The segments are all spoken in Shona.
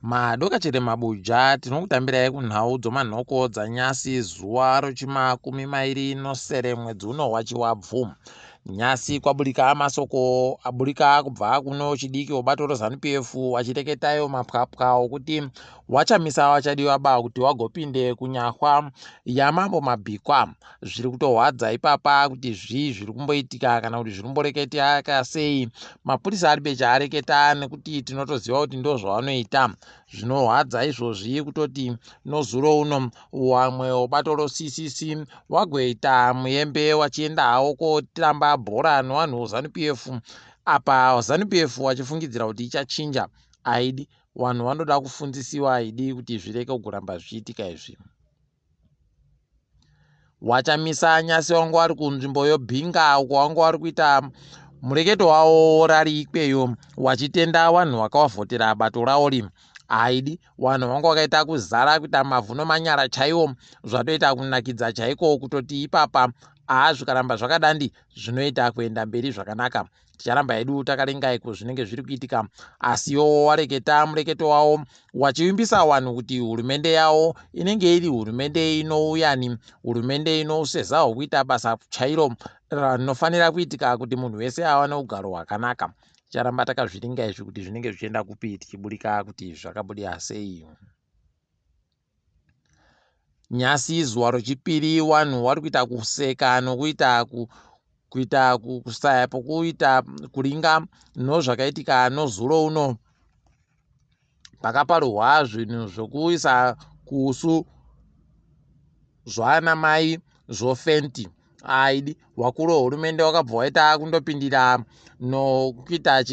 Madoka chete mabuja tinokutambirai kunhau dzomanhoko dzanyasi zuva rochimakumi mairi nosere mwedzi uno wachiwabvu. Nyasi kwaburika masoko aburika kubva kuno chidiki webato reZanu PF wachireketayo mapwapwa okuti wachamisa wachadiwa ba kuti wagopinde kunyahwa yamambo mabhikwa. Zviri kutohwadza ipapa kuti zvii zviri kumboitika kana kuti zviri kumboreketeka sei. Mapurisa ari bechaareketa nekuti tinotoziva kuti ndozvavanoita. Zvinohwadza izvozvi kutoti nozuro uno wamwe webato roCCC wagoita muyembe wachienda hawo kotamba bhora nevanhu veZanu PF apa Zanu PF wachifungidzira kuti ichachinja haidi vanhu vanoda kufundzisiwa haidi kuti zvireke kugoramba zvichiitika izvi. Wachamisa nyasi wangu wari kunzvimbo yobhinga uko wangu wari kuita mureketo wawo worari ikweyo wachitenda wanhu wakawavhotera bato rawo haidi wanhu wangu wakaita kuzara kuita mavhu nomanyara chaiwo zvatoita kunakidza chaiko kutoti ipapa haa zvikaramba zvakadandi zvinoita kuenda mberi zvakanaka ticharamba hedu takaringa iko zvinenge zviri kuitika asi iwo wareketa mureketo wawo wachivimbisa wanhu kuti hurumende yawo inenge iri hurumende inouyani hurumende inouseza hwokuita basa chairo rinofanira kuitika kuti munhu wese awane ugaro hwakanaka ticharamba takazviringa izvi kuti zvinenge zvichienda kupi tichiburika kuti zvakabuda sei. Nyasi zuva rochipiri wanhu wari kuita kuseka nokuita kuita kusaya pokuita kuringa nozvakaitika nozuro uno pakaparurwa zvinhu zvokuisa kuusu zvaana mai zvofenti aidi wakuru wehurumende wakabva waita kundopindira nokuita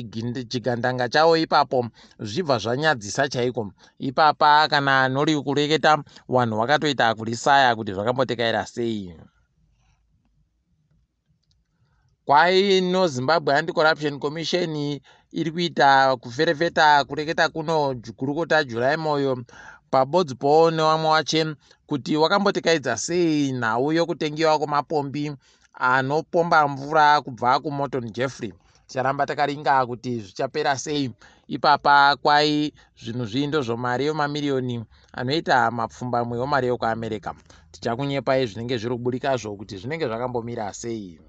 chigandanga chawo ipapo zvichibva zvanyadzisa chaiko ipapa kana nori kureketa vanhu vakatoita kurisaya kuti zvakambotekaira sei kwai no zimbabwe anti-corruption commission iri kuita kuferefeta kureketa kuno gurukota july moyo pabodzi powo nevamwe wache kuti wakambotekaidza sei nhau yokutengiwa kwemapombi anopomba mvura kubva kuMorton Jeffrey. Ticharamba takaringa kuti zvichapera sei ipapa kwai zvinhu zvii ndozvomari yemamiriyoni anoita mapfumbamwe wemari yokuAmerica. Tichakunyepai zvinenge zviri kuburikazvo kuti zvinenge zvakambomira sei.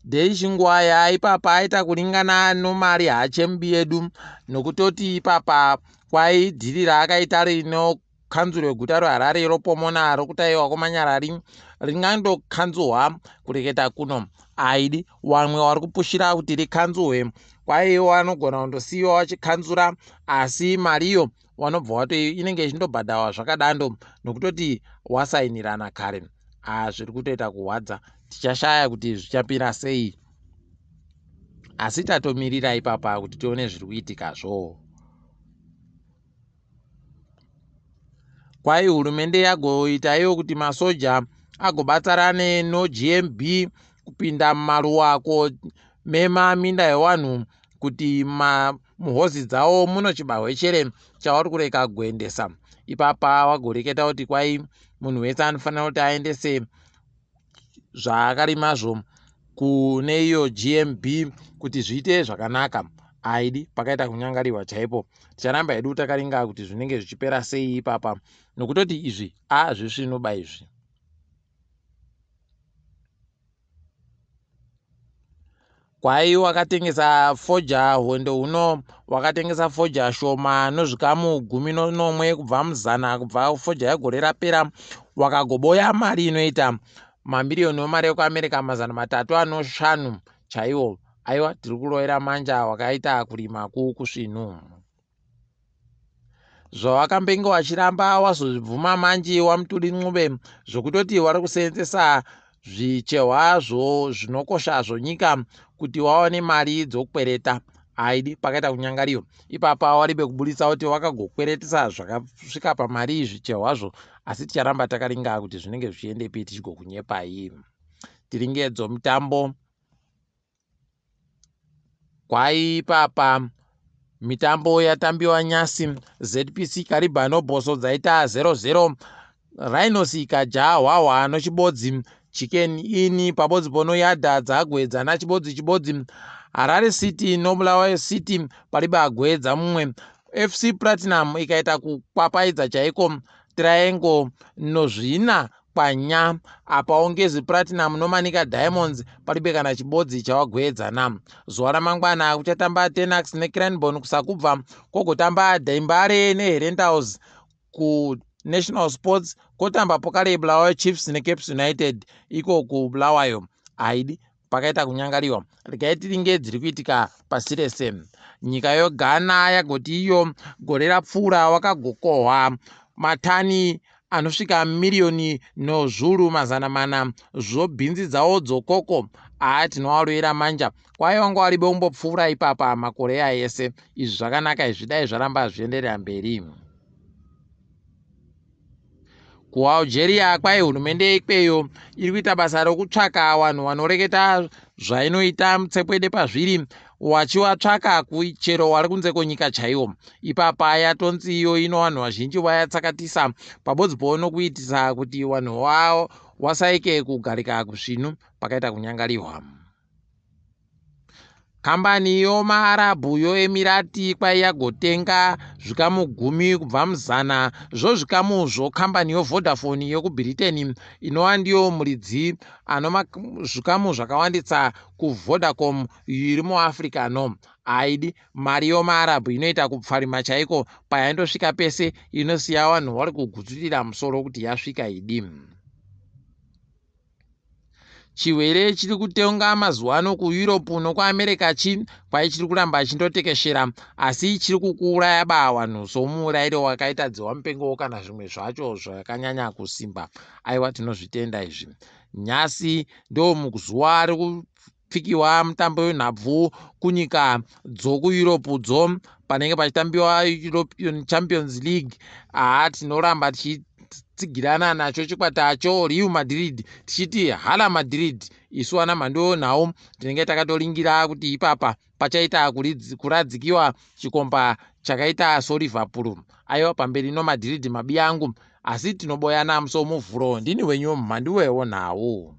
Dei Chingwaya ipapa aita kuringana nomari hache mubi yedu nokutoti ipapa kwai dhiri raakaita rino kanzuro yeguta reHarare ropomona rokutaiwa kwamanyarari ringandokanzuhwa kureketa kuno aidi wamwe wari kupushira kuti rikanzuhwe kwai wanogona kundosiyiwa wachikanzura asi mariyo wanobva wato inenge ichindobhadhawa zvakadando nokutoti wasainirana kare ah zviri kutoita kuhwadza tichashaya kuti zvichapira sei asi tatomirira ipapa kuti tione zviri kuitikazvo kwai hurumende yagoita iyo kuti masoja agobatsarane nogmb kupinda mumaruwa komema minda yewanhu kuti muhozi dzawo muno chibahwe chere chavari kureka kuendesa ipapa wagoreketa kuti kwai munhu wese anofanira kuti aendese zvaakarimazvo kune iyo gmb kuti zviite zvakanaka aidi pakaita kunyangariwa chaipo ticharamba hedu takaringa kuti zvinenge zvichipera sei ipapa nokutoti izvi a zvisvinoba izvi Kwai wakatengesa fodya hwendo huno wakatengesa fodya shoma nozvikamu 17 kubva muzana kubva fodya yegore rapera wakagoboya mari inoita mamiriyoni emari ekuAmerica 305 chaiwo aiwa tiri kurovera manja wakaita kurima kukusvinu. Zvawakambenge wachiramba wazozvibvuma manji waMutuli Ncube zvokutoti wari kuseenzesa zvichehwazvo zvinokosha zvonyika kuti wawane mari dzokukwereta haidi pakaita kunyangariyo ipapa waribe kuburitsa kuti wakagokweretesa zvakasvika pamari zvichehwazvo asi ticharamba takaringa kuti zvinenge zvichiendepi tichigokunyepai tiringedzo mitambo Kwai ipapa mitambo yatambiwa nyasi ZPC Kariba noBosso dzaita 0-0 Rhinos ikadya hwahwa nochibodzi. Chicken Inn pabodzi pono Yadha dzagwedzana chibodzi chibodzi. Harare City noBulawayo City paribe agwedza mumwe. FC Platinum ikaita kukwapaidza chaiko Triangle nozvina kwanya. Apawo Ngezi Platinum noManica Diamonds paribe kana chibodzi chawagwedzana. Zuva ramangwana kuchatamba Tenax neCranborne kuSakubva, kogotamba Dembare neHerentals kuNational Sports, kotamba Pokale Bulawayo Chiefs neCaps United iko kuBulawayo. Haidi pakaita kunyangariwa. Regai tiringe dziri kuitika pasi rese. Nyika yoGhana yagoti iyo gore rapfuura wakagokohwa matani anosvika miriyoni nozvuru 400 zvobhinzi dzawo dzokoko. Haa, tinovarovera manja kwai wanga waribe umbopfuura ipapa makore aya ese. Izvi zvakanaka izvi, dai zvaramba zvienderera mberi. KuAlgeria kwai hurumende ikweyo iri kuita basa rokutsvaka vanhu vanoreketa zvainoita mutsepwede pazviri, wachivatsvaka chero wari kunze kwenyika chaiwo. Ipapa yatonzi iyo ino vanhu vazhinji vayatsakatisa pabodzi pono kuitisa kuti vanhu wasaike kugarika kusvinu pakaita kunyangariwa. Kambani yomaArabhu yoEmirati kwai yagotenga zvikamu 10 kubva muzana zvozvikamu zvokambani yoVodafone yokuBritain, inova ndiyo muridzi ano zvikamu zvakawandisa kuVodacom iri muAfrica no. Haidi mari yomaArabhu inoita kupfarima chaiko payaindosvika pese, inosiya vanhu vari kugutsurira musoro kuti yasvika idi. Chirwere chiri kutonga mazuva ano kuEurope nokuAmerica chi kwai chiri kuramba chindotekeshera, asi chiri kukuuraya ba vanhu somuurayiro wakaita dzihwa mupengo kana zvimwe zvacho zvakanyanya kusimba. Aiwa, tinozvitenda izvi. Nhasi ndo muzuva rekupfikiwa mutambo wenhabvu kunyika dzokuEurope dzo panenge pachitambiwa European Champions League. Haa, tinoramba tichitsigirana nacho chikwata cho Real Madrid, tichiti hala Madrid. Isu ana mhando nhau tinenge takatoringira kuti ipapa pachaita kuradzikiwa chikomba chakaita soLiverpool. Aiwa, pamberi noMadrid, mabi angu. Asi tinoboyana musi womuvhuro. Ndini wenyu mhanduwewo nhau.